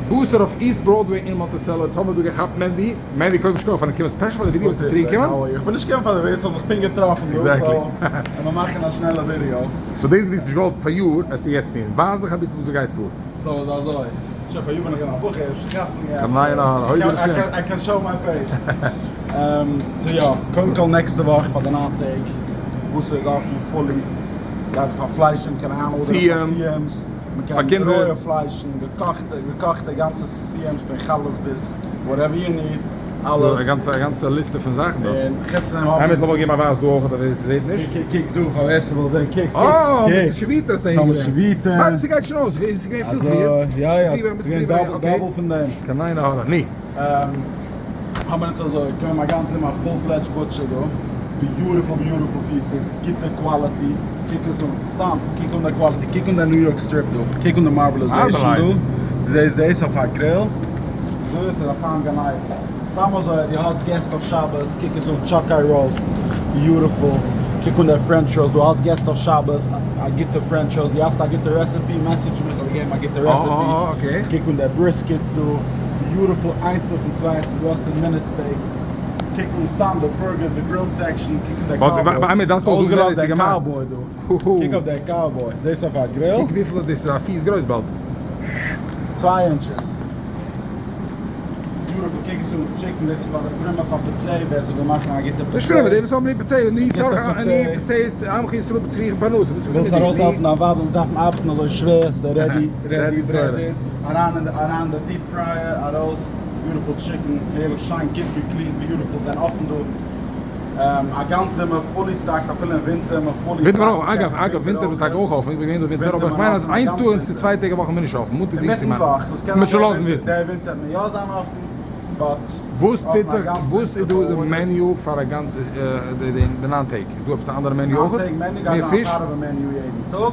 בוסר אויף East Broadway אין מאנטיסעלא, יעצט האבן מיר דא געכאפט מענדי, מענדי קודם שכוח פארן קומען special פאר די ווידיאו ביסטו צוריק געקומען? איך בין נישט געקומען פאר די ווידיאו, ס'האט זיך פונקט געטראפן דא, so לאמיר מאכן א שנעלע ווידיאו. so דאס וואס דו האסט נישט געוואלט פאר יאר וועסטו יעצט טון, ווייז מיך אביסל וואס דא גייט פאר. so איז אזוי, שוין פאר יאר בין איך געווען א בחור, שוין חתונה געהאט, קיין עין הרע, הוידע לשם. I can show my face. so יא, קודם כל נעקסטע וואך פאר די ניין טעג, בוסר איז אפן fully, גייט פאר פלייש און קען אריין ארדערן פאר סיומס. מען קען רויע פליישן, געקאכטע, געקאכטע גאנצע סיומס פון חלות ביז whatever you need, אלעס. א גאנצע א גאנצע ליסטע פון זאכן דארט. און חוץ פון דעם האבן. האמת לאמיר געבן א ווייז דא אויך אויף ווער ס'זעט נישט. קוק קוק דא פאר ווער ס'וויל זען קוק קוק. אה! מיסטער שביתה איז אהין געווען. שביתה. ווייל ס'גייט שוין אויס, ס'איז געווען פיל פריער. יא יא, ס'איז געווען double double פון דעם. קיין עין הרע, ני. האבן אונז אזוי, קוים א גאנצע א full fledged butcher דא, beautiful beautiful pieces, גוטע quality, קוק עס אן, סתם קוק אן די quality, קוק אן די New York strip דא, קוק אן די marbleization דא, דו זעסט דאס אויף א grill, אזוי עס איז א טעם גן עדן, סתם אזוי אז דו האסט געסט אויף שבת, קוק עס אן, chuck eye roast, beautiful, קוק אן די French roast, דו האסט געסט אויף שבת, א גוטע French roast, דו האסט א גוטע recipe, message מיך, איך וועל געבן א גוטע recipe, קוק אן די briskets דא. beautiful איינס נאכן צווייטן, דו האסט די minute steak, קוק אן סתם די burgers, די grilled section, קוק אן די cowboy, אויסגעלאזט די cowboy דא, קוק אויף די cowboy, דאס אויף א grill. קוק וויפיל דאס איז א פיס גרויס באלד. צוויי inches. beautiful, קוק עס אן, chicken, דאס איז פאר די פרומע פאר פצעי, ווער ס'וויל מאכן א גוטע פצעי. נישט פרומע, די וואס האבן ליב פצעי, אני צורך אני פצעי עמך ישראל בצריך פרנסה, וואס איז מיט ווילסט דיר? ארויסהעלפן דיין ווייב זאל דארפן ארבעטן אזוי שווער, ס'איז ready, ready, breaded, אריין אין די אריין אין די deep fryer, ארויס, beautiful chicken, הערליך שיין גוט געקלינט, beautiful, זענען אפן דא א גאנץ זומער, fully stocked, אפילו אין ווינטער, מען fully ווינטער stocked, אויך, אגב, אגב, ווינטער איז טאקע אויך אפן, איך בין געווען דא ווינטער, אבער איך מיין אז איין טאג און צו צוויי טעג א וואך איז מען נישט אפן, מאנטאג דינסטאג מיין איך, מען שוין לאזן וויסן. דער ווינטער וועט מען יא זיין אפן, but וואס טוט זיך, וואס איז דא די menu פאר א גאנץ די ניין טעג? איז דא עפעס א אנדערע menu אויך? ניין טעג menu גייט זיין א פארעווע menu יעדן טאג,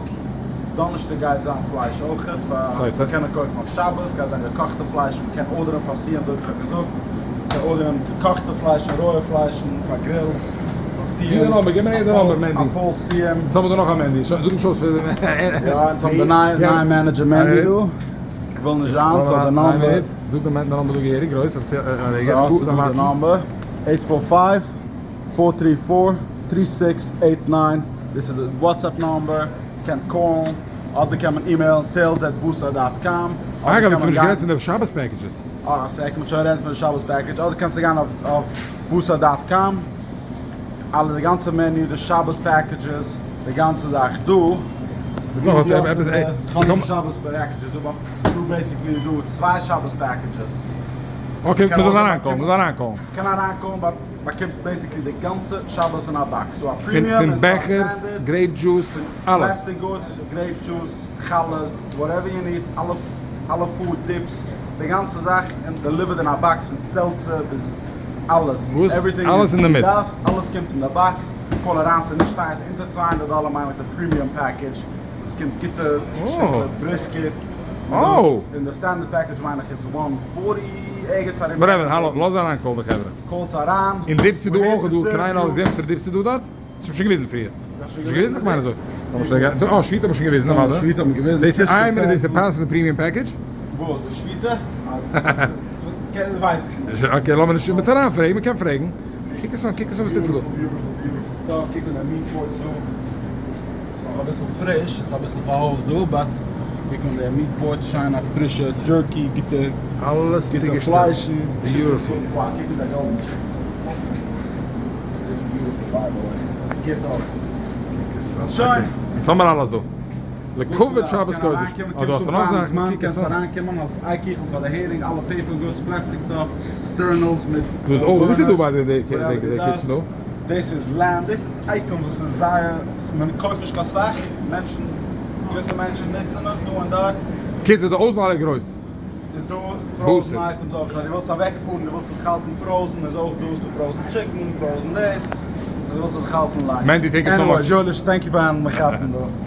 דאנערשטאג גייט זיין פלייש אויכעט פאר צו קענען קויפן אויף שבת, גייט זיין געקאכטע פלייש, מען קען ארדערן פאר סיום אזוי ווי איך האב געזאגט, מען קען ארדערן געקאכטע פלייש און רויע פליישן פאר grills, פאר סיומס, א full סיום. אונז האבן דא נאך א מענדי, זאג נישט אויס פאר יא, אונז האבן די נייע manager מענדי דא. כ'וויל נישט זיין, so די number. זאג די number דא געהעריג גרויס, א רגע, so האסטו דא די number, eight four five, four three four, three six eight nine, דאס איז די WhatsApp number, קענט קאלן, אדער קען מען אימעילן sales at בוסר dot com, אגב, האסטו נישט גערעדט פון די שבת packages. אה, סא איך מוז שוין רעדן פון די שבת package, אדער קענסטו גיין אויף בוסר dot com, אלע די גאנצע menu, די שבת packages, די גאנצע זאך דא. איז נאך עפעס עפעס כ'האב נישט שבת packages דא, but ס'איז דא basically דא צוויי שבת packages. okay, מ'זאל אריינקאלן, מ'זאל אריינקאלן. מ'קען אריינקאלן but באקומט basically די גאנצע שבת אין א box, ס'דא א premium פון בעכערס, grape juice, אלעס. plastic goods, grape juice, חלות, whatever you need, אלע אלע food dips, די גאנצע זאך און delivered אין א box פון seltzer ביז אלעס, וואס? אלעס אינדערמיט? אלעס קומט אין די box, call אריין ס'איז נישט טייער ס'איז אונטער 200 דאלער מיין איך די premium package וואס קומט גוטע שטיקלעך brisket און די standard package מיין איך איז one forty ערגעץ ארום. whatever, האלא, לאז אריין call די חברה. קאלטס אריין. און dips איז דא אויך דא, קען איינער זעהן וואס פאר dips איז דא דארט? האסט שוין געוויזן פריער. שוין געוויזן? איך מיין אזוי. אה, שוויטה האט מען שוין געוויזן, אוודאי. שוויטה האט מען געוויזן. דאס איז איין מינוט, דאס איז part פון די premium package? וואס, די שוויטה? ווייס איך נישט. okay, לאמיר נישט מיט אריין פרעגן, מ'קען פרעגן. קוק עס אן, קוק עס אן וואס טוט זיך דא. beautiful stuff, קוק אן די meat boards דא. ס'איז נאך אביסל פריש, ס'איז אביסל פארהויכט דא, but קוק אן די meat boards, שיין א פרישע jerky, גוטע אלעס גוטע צוגעשטעלט. פליישן. beautiful. וואו, קוק אן די golden chicken. דאס איז beautiful by the way. ס'גוט אויס. קוק עס אן. שוין. אונז האמיר אלעס דא. לכבוד שבת קודש. אה, דו האסט נאך זאכן? קוק עס אן. אריינקומען האסט איי קיכל פאר די הערינג, אלע paper goods, plastic stuff, סטערנעלס מיט דא איז אויך, וואס איז דא ביי די kitchen דא? דאס איז lamb, דאס איז items וואס איז זייער, מען קויפט נישט קיין סאך, מענטשן, געוויסע מענטשן נוצן עס דא און דארט. קיצור די אויסוואל איז גרויס. איז דא frozen items אויך, אז דו ווילסט אוועקפארן, דו ווילסט עס האלטן frozen איז אויך דא, ס'דא frozen chicken, frozen דאס, דו ווילסט עס האלטן לאנג. מענדי thank you so much. anyway, זשאליש thank you פארן מיך כאפן דא.